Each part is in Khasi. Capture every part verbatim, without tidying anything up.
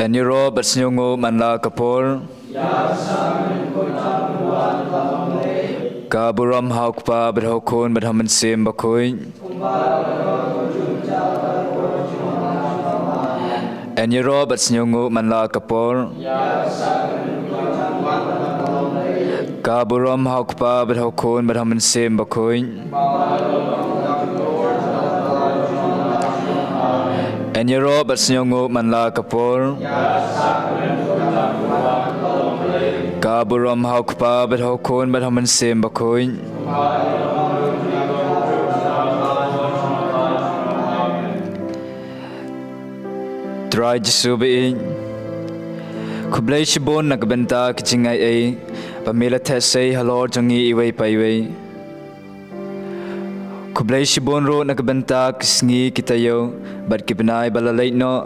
Yn ïaroh bad sngewbha man la ka por. Ka burom ha u Kpa bad ha u Khun bad ha u Mynsiem Bakhuid. Yn ïaroh bad sngewbha man la ka por. Ka burom ha u Kpa bad ha u Khun bad ha u Mynsiem Bakhuid. Yn ïaroh bad sngewbha man la ka por. Burom ha u Kpa bad ha u Khun bad ha u Mynsiem Bakhuid. Trai Jisu ba ïeit, khublei shibun na ka bynta ka jingaiei ba me la theh sei halor jong ngi iwei pa iwei. Khublei shibun ruh na ka bynta ki sngi ki taïew bad ki bnai ba la leit noh,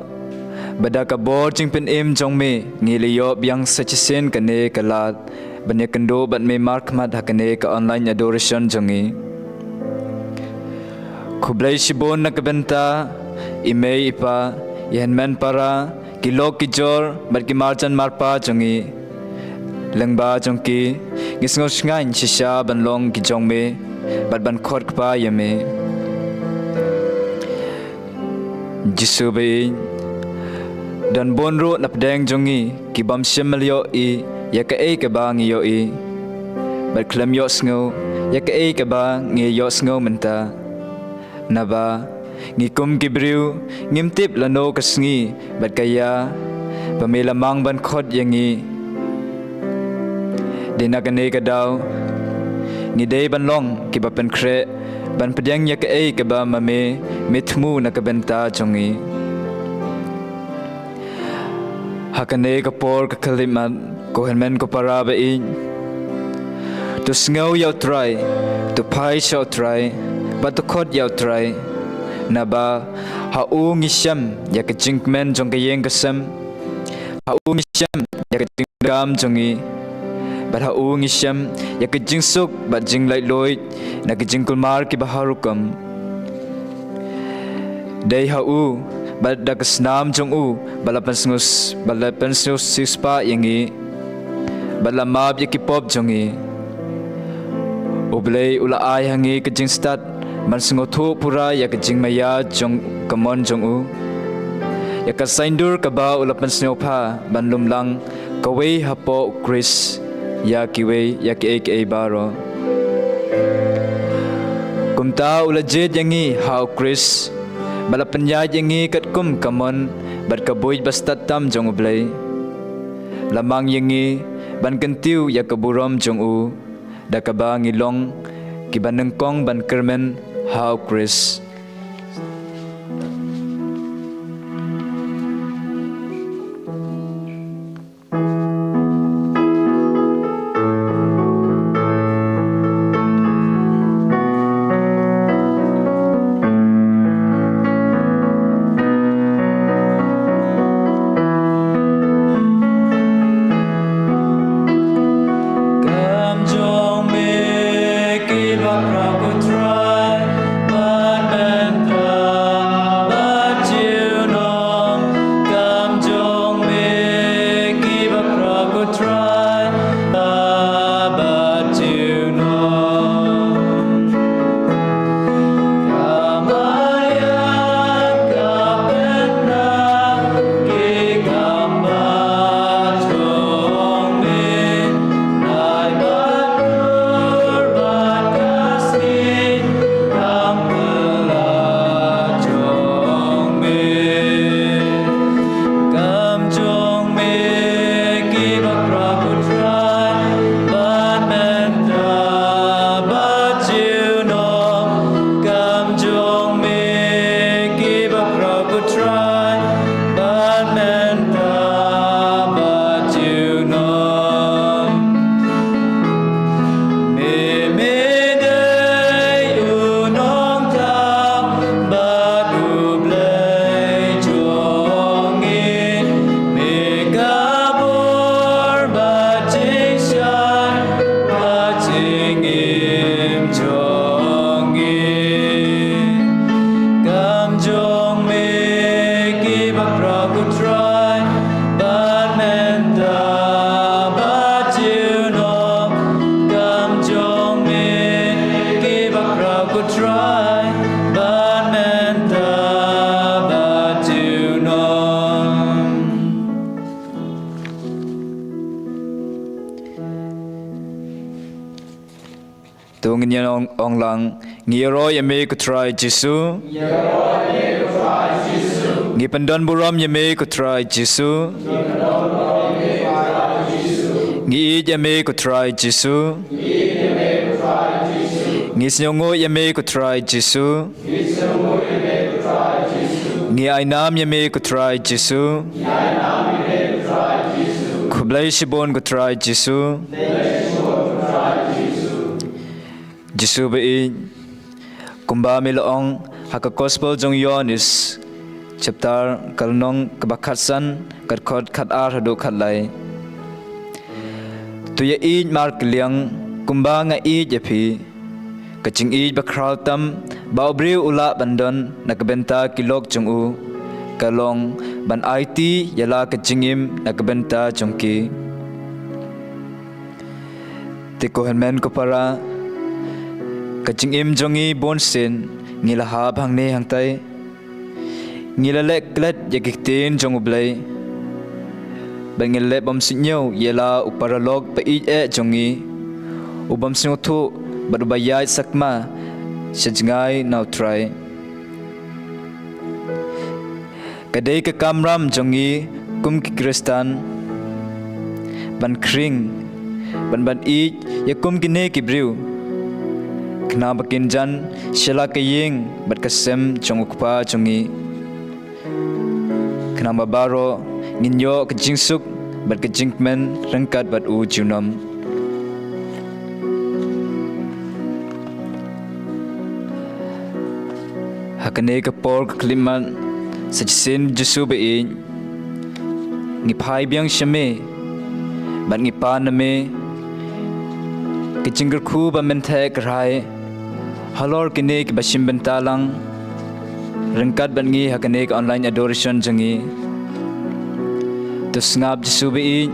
ba da ka bor jingpynim jong me ngi la ïoh biang sa shisien kane ka lad ban ïakynduh bad me markhmat ha kane ka online adoration jong ngi. Khublei shibun na ka bynta i mei i pa, i hynmen para, ki lok ki jor bad ki marjan marpa jong ngi. Lyngba jong ki, ngi sngewshngaiñ shisha ban long ki jong me bad ban khot kpa ïa me. Jisu ba ïeit, don bun ruh na pdeng jong ngi ki bym shym la ïohi ïa kaei kaba ngi ïohi, bad khlem ïohsngew ïa kaei kaba ngi ïohsngew mynta. Naba ngi kum ki briew ngim tip lano ka sngi bad ka ïa ba me la mang ban khot ïa ngi. Dei na kane ka daw ngi dei ban long kiba pynkhreh ban pdiang ïa kaei kaba ma me me thmu na ka bynta jong ngi. Ha kane ka por ka khyllipmat, ko hynmen ko para ba ïeit, to sngew ïa U Trai, to phai sha U Trai bad to khot ïa U Trai. Naba ha u ngi shem ïa ka jingkmen jong ka ïing ka sem, ha u ngi shem ïa ka jingkam jong ngi, bad ha u ngi shem ïa ka jingsuk bad jinglaitluid na ka jingkulmar kiba har rukom. Dei ha u bad da ka snam jong u ba la pynsngew, ba la pynsngew siewspah ïa ngi bad la map ïa ki pop jong ngi. U Blei u la ai ha ngi ka jingstad ban sngewthuh pura ïa ka jingmaïa jong ka mon jong u, ïa ka saiñdur kaba u la pynsngewbha ban lum lang kawei hapoh U Khrist ïa kiwei, ïa kiei kiei baroh. Kumta u la jied ïa ngi ha U Khrist bad la pynïaid ïa ngi katkum ka mon bad ka buit ba stad tam jong U Blei. La mang ïa ngi ban kyntiew ïa ka burom jong u da kaba ngi long kiba nyngkong ban kyrmen ha U Khrist. Kam jong me kiba khraw ko Trai, bad mynta bad junom. Kam jong me kiba khraw ko Trai, bad junom. Ka maïan ka pynrang ki kam bad jong me, nai bad dur bad ka sngi kam kylla jong me. Kam jong me kiba khraw ko Trai, bad mynta bad junom. Kam jong me kiba khraw ko Trai, bad mynta bad junom. Me, me dei u Nongthaw bad U Blei jong ngi, me ka bor bad jingshai bad jingim jong ngi. Kam jong me kiba khraw ko Trai, bad mynta bad junom. Kam jong me kiba khraw ko Trai, bad mynta bad junom. To ngin ïa ong, ong lang, ngi ïaroh ïa me ko Trai Jisu. Ngi pyndon burom ïa me ko Trai Jisu. Ngi Ïeit ïa me ko Trai Jisu. Ngi sngewnguh ïa me ko Trai Jisu. Ngi ainam ïa me ko Trai Jisu. Khublei shibun ko Trai Jisu. Jisu ba-ïeit, kumba me la ong ha ka Gospel jong Ïoannis, chapter ka lynnong kaba khatsan, ka dkhot khatar haduh khatlai. To ïa-ïeit markylliang kumba nga ïeit ïa phi. Ka jingïeit bakhraw tam ba u briew u lah ban don na ka bynta ki lok jong u, ka long ban aiti ïa la ka jingim na ka bynta jong ki. Te ko hynmen ko para, ka jingim jong ngi bunsien ngi la hap hangne hangtai. Ngi la leh klet ïa ki ktien jong U Blei. Bad ngi la leh bymsuidñiew ïa la u paralok ba ïeit eh jong ngi, u bym sngewthuh bad uba ïaid sakma sha jngai na U Trai. Ka dei ka kamram jong ngi kum ki Khristan ban khring, ban ban ïeit ïa kum kine ki briew, khnang ba kin jan sha la ka ïing bad ka sem jong U Kpa jong ngi, khnang ba baroh ngin ïoh ka jingsuk bad ka jingkmen ryngkat bad u junom. Ha kane ka por ka khyllipmat, sa shisien Jisu ba-ïeit, ngi phai biang sha me bad ngi pan na me ka jingkyrkhu ba mynthei kyrhai halor kine kiba shim bynta lang ryngkat bad ngi ha kane ka online adoration jong ngi. To sngap Jisu ba-ïeit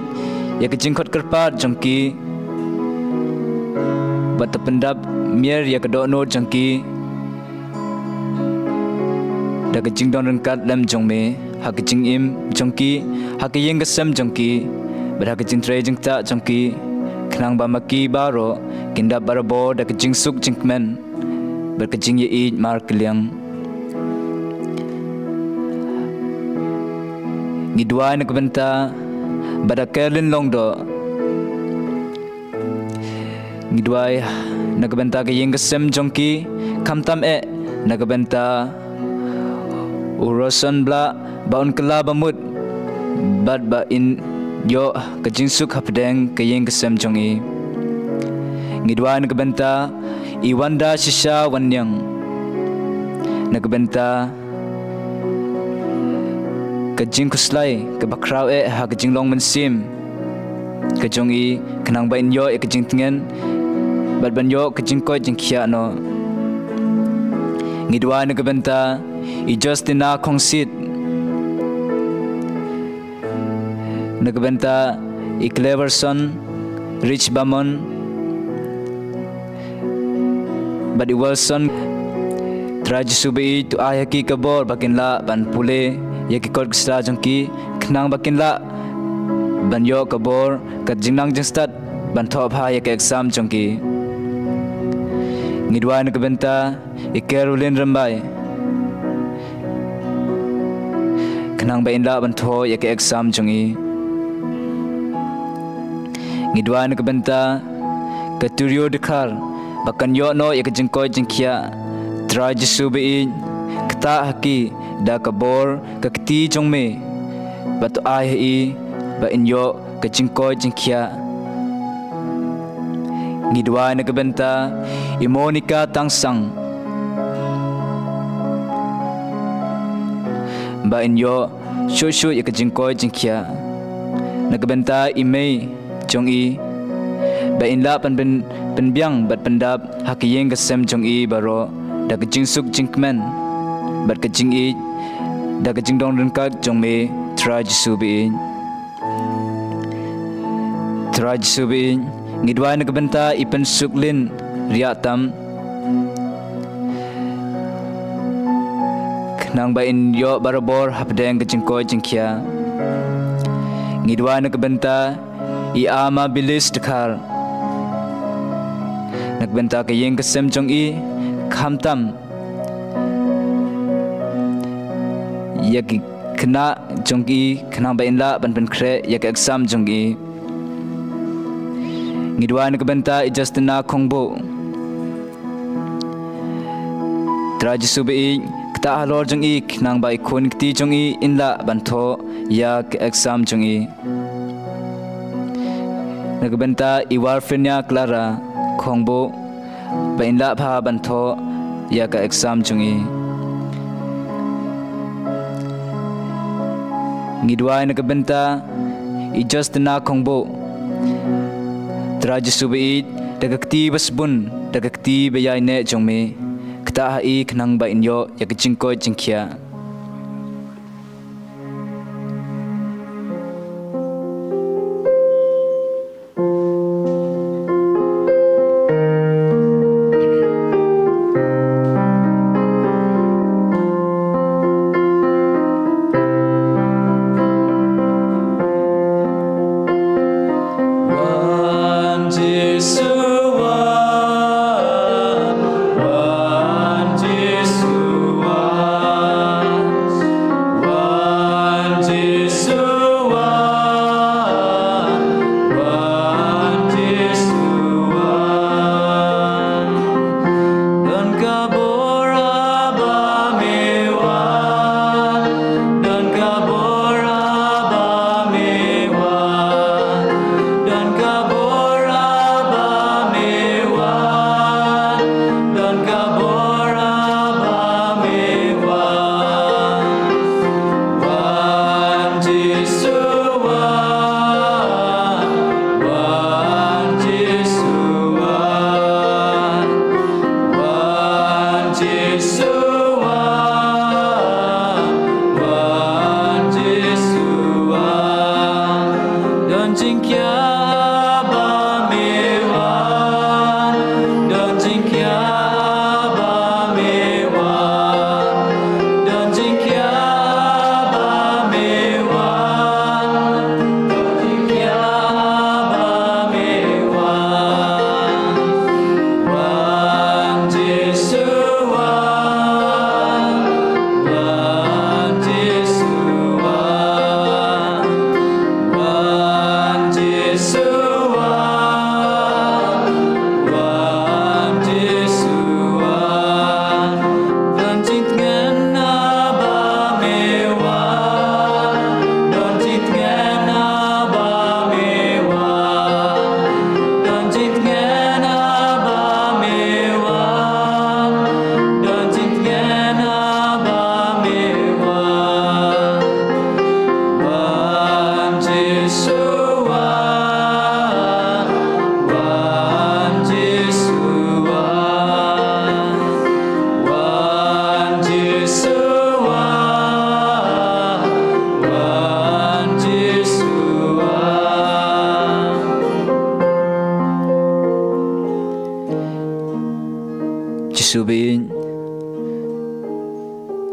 ïa ka jingkhot kyrpad jong ki, bad to pyndap mier ïa ka dohnud jong ki da ka jingdon ryngkat lem jong me ha ka jingim jong ki, ha ka ïing ka sem jong ki, bad ha ka jingtrei jingktah jong ki, khnang ba ma ki baroh kin dap barabor da ka jingsuk jingkmen bad ka jingïeit markylliang. Ngi duwai na ka bynta Bah Kerlin Lyngdoh. Ngi duwai na ka bynta ka ïing ka sem jong ki, khamtam eh na ka bynta u Roson Blah, ba un kylla ba mut bad ba in ïoh ka jingsuk hapdeng ka ïing ka sem jong i. Ngi duwai na ka bynta i Wanda Shisha Wanniang, na ka bynta ka jingkhuslai kaba khraw eh ha ka jinglong mynsiem ka jong i, khnang ba in ïoh ïa ka jingtngen bad ban ïoh ka jingkoit jingkhiah noh. Ngi duwai na ka bynta i Justina Khongsit, na ka bynta i Cleverson Rich Bamon bad i Wilson. Trai Jisu ba-ïeit, to ai ha ki ka bor ba kin lah ban pule ïa ki kot ksla jong ki, khnang ba kin lah ban ïoh ka bor, ka jingnang jingstad ban thoh bha ïa ka exam jong ki. Ngi duwai na ka bynta i Caroline Rymbai, khnang ba in lah ban thoh ïa ka exam jong i. Ngi duwai na ka bynta ka Turio Dkhar ba kan ïoh noh ïa ka jingkoit jingkhiah. Trai Jisu ba-ïeit, ktah ha ki da ka bor ka kti jong me, bad to ai ha i ba in ïoh ka jingkoit jingkhiah. Ngi duwai na ka bynta i Monica Tangsang ba in ïoh shuh shuh ïa ka jingkoit jingkhiah. Na ka bynta i mei jong i, ba in lah ban pyn-, pynbiang bad pyndap ha ka ïing ka sem jong i baroh da ka jingsuk jingkmen bad ka jingïeit, da ka jingdon ryngkat jong me, Trai Jisu ba-ïeit. Trai Jisu ba-ïeit, ngi duwai na ka bynta i Pynsuklin Riahtam, khnang ba in ïoh barabor hapdeng ka jingkoit jingkhiah. Ngi duwai na ka bynta i Ama Bilis Dkhar, na ka bynta ka ïing ka sem jong i, khamtam ïa ki khynnah jong i, khnang ba in lah ban pynkhreh ïa ka exam jong i. Ngi duwai na ka bynta i Justina Khongbuh. Trai Jisu ba ïeit, ktah halor jong i khnang ba i khun kti jong i in lah ban thoh ïa ka exam jong i. Na ka bynta i Warfinia Clara Khongbuh, ba in lah bha ban thoh ïa ka exam jong i. Ngi duwai na ka bynta i Justina Khongbuh. Trai Jisu ba ïeit, da ka kti ba sbun, da ka kti ba ïaineh jong me, ktah ha i khnang ba in ïoh ïa ka jingkoit jingkhiah. Wan Jisu wan, wan Jisu wan, wan Jisu wan, wan Jisu wan. Don ka bor ba me wan, don ka bor ba me wan, don ka bor ba me wan, don ka bor ba me wan. Wan Jisu wan, wan Jisu wan, wan Jisu wan, wan Jisu wan. Don jingkhiah ba me wan, don jingkhiah ba me wan, don jingkhiah ba me wan, don jingkhiah ba me wan. Wan Jisu wan, wan Jisu wan, wan Jisu wan, wan Jisu wan. Don jingtngen ba me wan, don jingtngen ba me wan, don jingtngen ba me wan, don jingtngen ba me wan. Wan Jisu wan, wan Jisu wan, wan Jisu wan, wan Jisu wan. Jisu ba ïeit,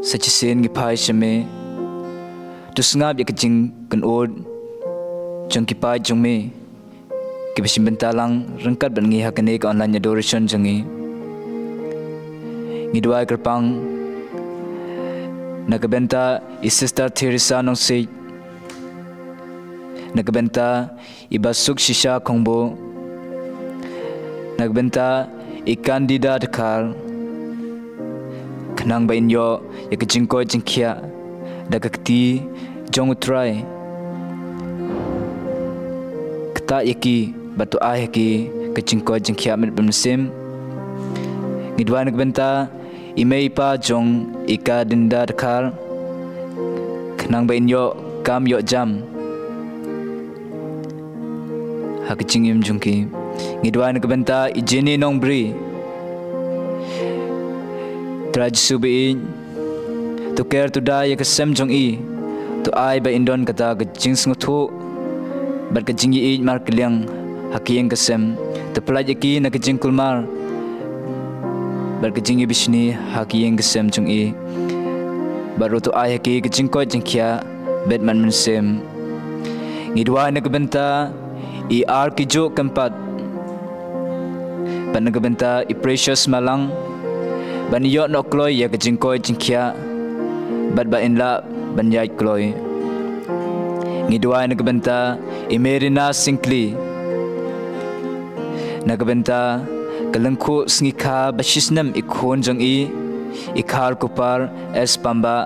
sa shisien ngi phai sha me. To sngap ïa ka jingkynnoh jong ki paid jong me kiba shim bynta lang ryngkat bad ngi ha kane ka online adoration jong ngi. Ngi duwai kyrpang na ka bynta i Sister Theresa Nongsiej, na ka bynta i Bah Suk Shisha Khongbuh, na ka bynta i Candida Dkhar, khnang ba in ïoh ïa ka jingkoit jingkhiah da ka kti jong U Trai. Ktah ïa ki bad to ai ha ki ka jingkoit jingkhiah mynmiet mynsiem. Ngi duwai na ka bynta i mei i pa jong i Candida Dkhar, khnang ba in ïoh kam ïoh jam ha ka jingim jong ki. Ngi duwai na ka bynta i Jenny Nongbri. Trai Jisu ba ïeit, to ker to da ïa ka sem jong i, to ai ba in don kata ka jingsngewthuh bad ka jingïeit markylliang ha ka ïing ka sem. To pyllait ïa ki na ka jingkulmar bad ka jingïabishni ha ka ïing ka sem jong i, bad ruh to ai ha ki ka jingkoit jingkhiah bad mynmiet mynsiem. Ngi duwai na ka bynta i Arkijuk Kympat bad na ka bynta i Precious Malang, ban ïoh noh kloi ïa ka jingkoit jingkhiah bad ba in lah ban ïaid kloi. Ngi duwai na ka bynta i Merina Syngkli, Na ka bynta ka lyngkhuh sngi kha ba shisnem i khun jong i, i Kharkupar S Pamba,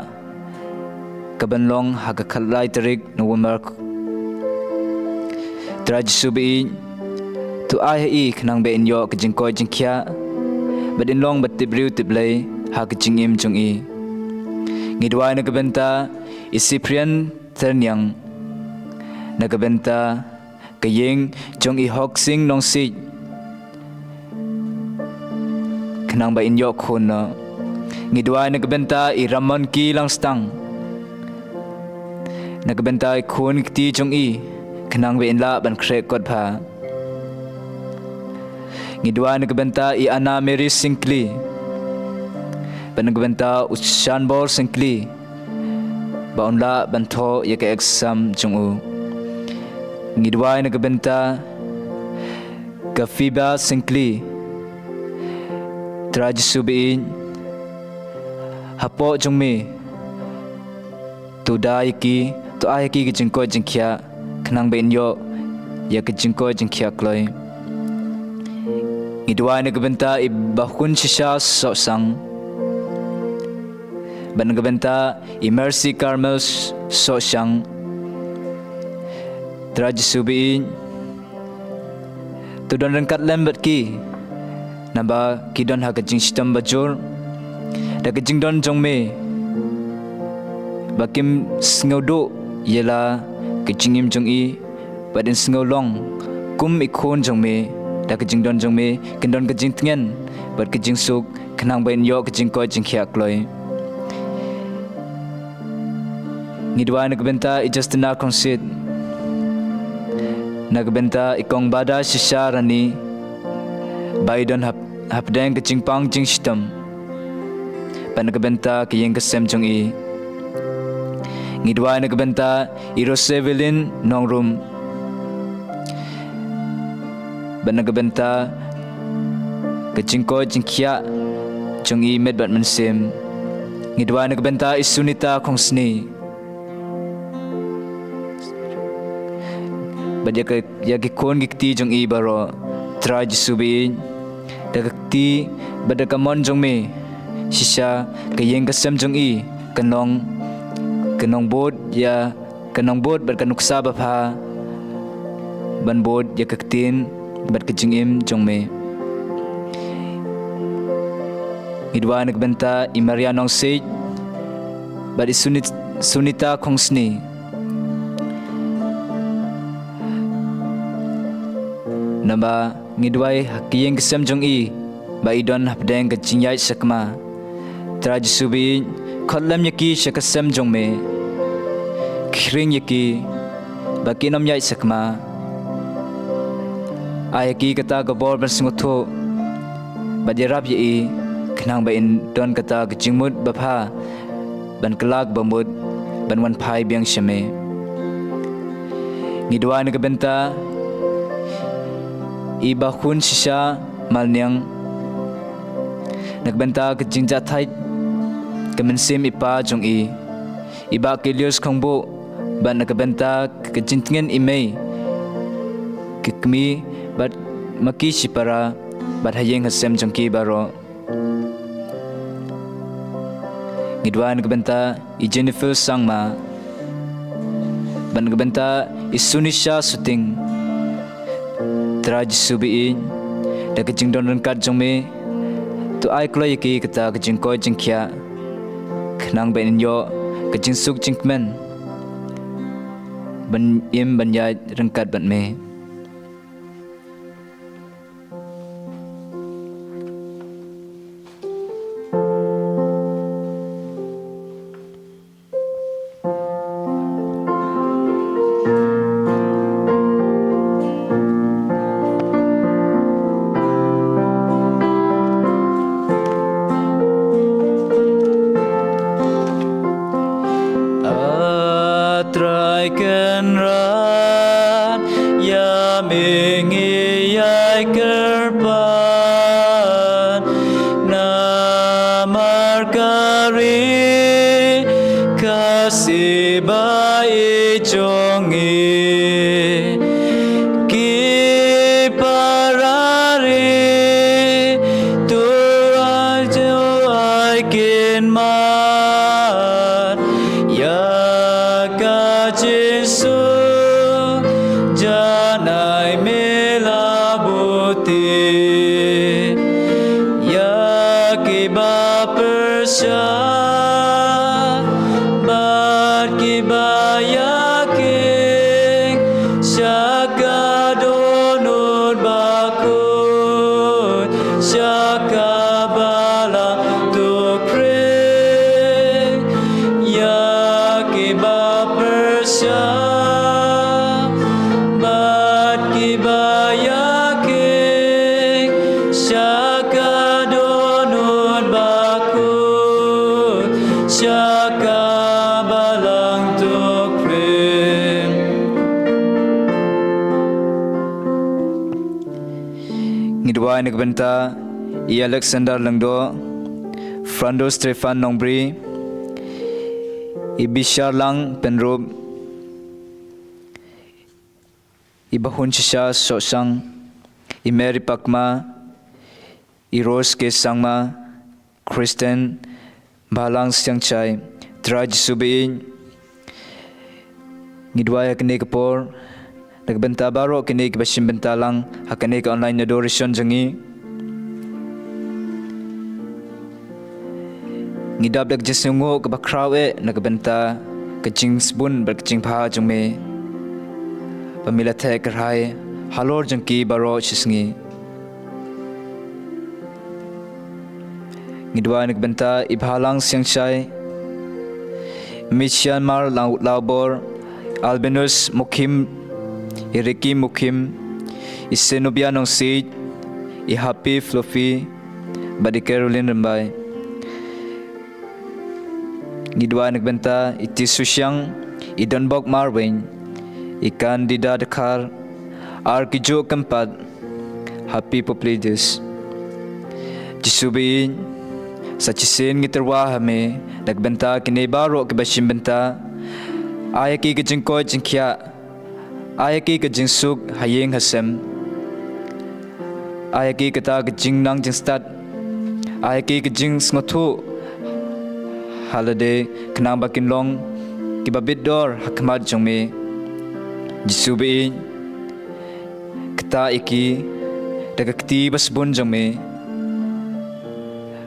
ka ban long ha ka khatlai tarik November. Trai Jisu ba ïeit, to ai ha i khnang ba in ïoh ka jingkoit jingkhiah, bad in long ba tip briew tip Blei ha ka jingim jong i. Ngi duwai na ka bynta i Cyprian Tyrniang, na ka bynta ka ïing jong i Hoksing Nongsiej, khnang ba in ïoh khun noh. Ngi duwai na ka bynta i Ramonki Langstang, na ka bynta i khun kti jong i, khnang ba in lah ban khreh kot bha. Ngi duwai na ka bynta i Anna Mary Syngkli, bad na ka bynta u Shanbor Syngkli, ba un lah ban thoh ïa ka exam jong u. Ngi duwai na ka bynta ka Fiba Syngkli. Trai Jisu ba ïeit, hapoh jong me, to da ïa ki, to ai ïa ki ka jingkoit jingkhiah, khnang ba in ïoh ïa ka jingkoit jingkhiah kloi. Ngi duwai na ka bynta i Bakhun Shisha Sohsang, bad na ka bynta i Mercy Carmel Sohsang. Trai Jisu ba ïeit, to don ryngkat lem bad ki, naba ki don ha ka jingshitom bajur da ka jingdon jong me, ba kim sngewduh ïa la ka jingim jong i, bad in sngew long kum i khun jong me. Da ka jingdon jong me kin don ka jingtngen bad ka jingsuk, khnang ba in ïoh ka jingkoit jingkhiah kloi. Ngi duwai na ka bynta i Justina Khongsit, na ka bynta i Kong Bada Shisha Rani, ba i don hap-, hapdeng ka jingpang jingshitom, bad na ka bynta ka ïing ka sem jong i. Ngi duwai na ka bynta i Rosevelin Nongrum, bad na ka bynta ka jingkoit jingkhiah jong i met bad mynsiem. Ngi duwai na ka bynta i Sunita Khongsni, bad ïa ka, ïa ki khun ki kti jong i baroh. Trai Jisu ba ïeit, da ka kti bad da ka mon jong me, shisha ka ïing ka sem jong i kan long, kan long bud ïa, kan long bud bad ka nuksa babha ban bud ïa ka ktien bad ka jingim jong me. Ngi duwai na ka bynta i Maria Nongsiej bad i Sunit-, Sunita Khongsni. Naba ngi duwai ha ka ïing ka sem jong i, ba i don hapdeng ka jingïaid sakma. Trai Jisu ba ïeit, khot lem ïa ki sha ka sem jong me. Khring ïa ki ba kin ym ïaid sakma. Ai ïa ki kata ka bor ban sngewthuh, bad ïarap ïa i, khnang ba in don kata ka jingmut babha ban kylla ka bamut ban wan phai biang sha me. Ngi duwai na ka bynta i Bakhun Shisha Malniang, na ka bynta ka jingjahthait ka mynsiem i pa jong i, i Bah Kilius Khongbuh, bad na ka bynta ka jingtngen i mei, ki kmie, bad ma ki shipara, bad ha ïing ha sem jong ki baroh. Ngi duwai na ka bynta i Jennifer Sangma, bad na ka bynta i Sunisha Suting. Trai Jisu ba ïeit, da ka jingdon ryngkat jong me, to ai kloi ïa ki kata ka jingkoit jingkhiah, khnang ba in ïoh ka jingsuk jingkmen ban im ban ïaid ryngkat bad me. A Trai Kynrad, ïa me ngi ïai kyrpad, namar ka ri Khasi ba ïeit jong ngi. Ki para Ïa kiba pyrshah bad kiba ïakhih sha ka dohnud bakhuid, sha ka balang tukri. Ïa kiba pyrshah bad kiba ïakhih sha ka dohnud bakhuid, sha ka balang tukri. Ngi duwai na ka bynta i Alexander Lyngdoh, Frando Stephan Nongbri, i Bisharlang Pynrup, i Bahun Shisha Sohshang, i Mary Pakma, i Rose K Sangma, Kristen Bhalang Siangshai. Trai Jisu baieit, ngi duwai ha kane ka por na ka bynta baroh kine kiba shim bynta lang ha kane ka online adoration jong ngi. Ngi dap da ka jingsngewnguh kaba khraw eh na ka bynta ka jingsbun bad ka jingbha jong me ba me la theh kyrhai halor jong ki baroh shisngi. Ngi duwai na ka bynta i Bhalang Siangshai, Michian Mar Lau-, Laubor, Albinus Mukhim, i Ricky Mukhim, i Zenobia Nongsiej, i Happy Fluffy bad i Caroline Rymbai. Ngi duwai na ka bynta i Tisu Shyang, i Donbok Marweng, i Candida Dkhar, ar ki juh kympat, Happy Poplejus. Jisu baieit, sa shisien ngi tyrwa ha me na ka bynta kine baroh kiba shim bynta. Ai ïa ki ka jingkoit jingkhiah, ai ïa ki ka jingsuk ha ïing ha sem. Ai ïa ki kata ka jingnang jingstad, ai ïa ki ka jingsngewthuh ha lade, khnang ba kin long kiba bit dor ha khmat jong me. Jisu baieit, ktah ïa ki da ka kti ba sbun jong me.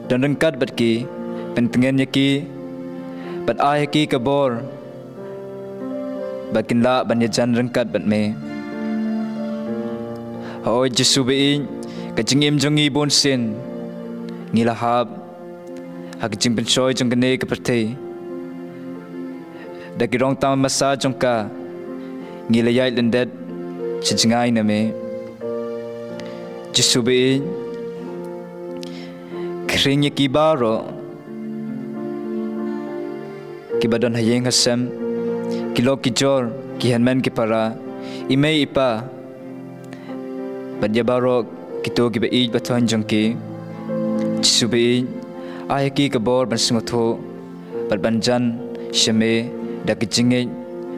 Don ryngkat bad ki, pyntngen ïa ki bad ai ïa ki ka bor ba kin lah ban ïajan ryngkat bad me. Hooid Jisu baieit, ka jingim jong ngi bunsien ngi la hap ha ka jingpynshoi jong kane ka pyrthei. Da ki rong tang masa jong ka ngi la ïaid lyndet sha jngai na me. Jisu baieit, khring ïa ki baroh kiba don ha ïing ha sem, ki lok ki jor, ki hynmen ki para, i mei i pa, bad ïa baroh kito kiba ïeit ba thoiñ jong ki. Jisu baieit, ai ïa ki ka bor ban sngewthuh bad ban jan sha me da ka jingngeit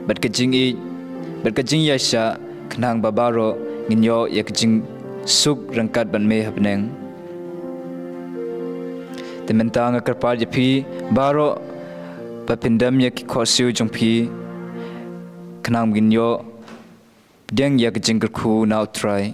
bad ka jingïeit bad ka jingïaishah, khnang ba baroh ngin ïoh ïa ka jingsuk ryngkat bad me ha bneng. Te mynta nga kyrpad ïa phi baroh ba phin dem ïa ki khohsiew jong phi, khnang ba ngin ïoh pdiang ïa ka jingkyrkhu na U Trai.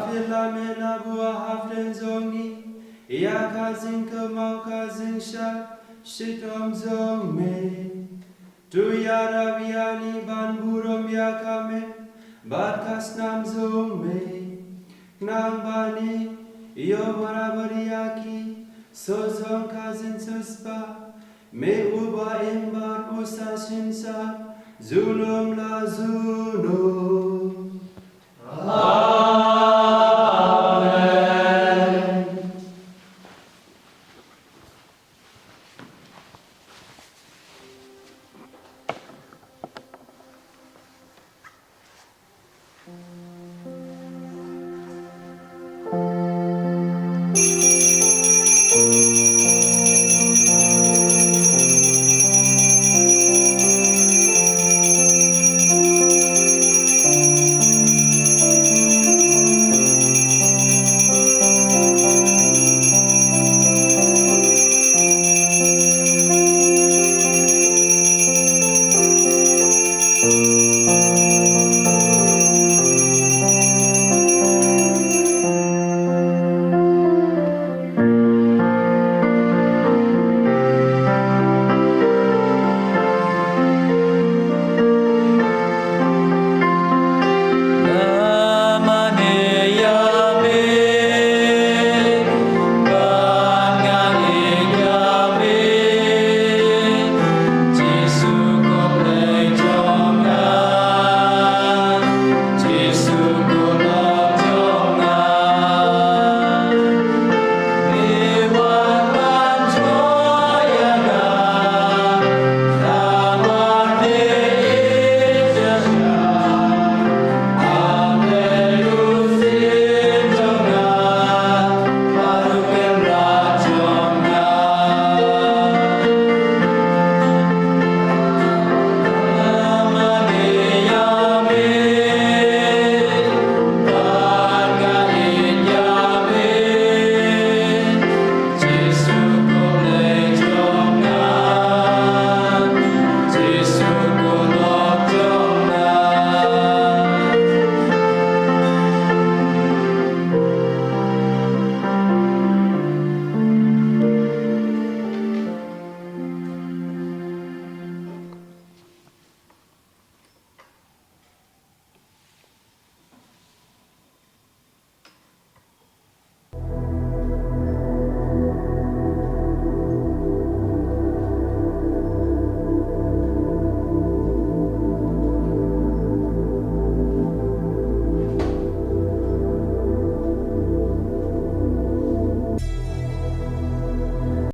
Ïa la me na bua hapdeng jong ngi, ïa ka jingkyrmen ka jingshah shitom jong me. To ïarap ïa ngi ban burom ïa ka met bad ka snam jong me. Nang ba ngi ïoh barabor ïa ki soh jong ka jingsiewspah, me uba im bad u sa synshar junom la junom. Amen.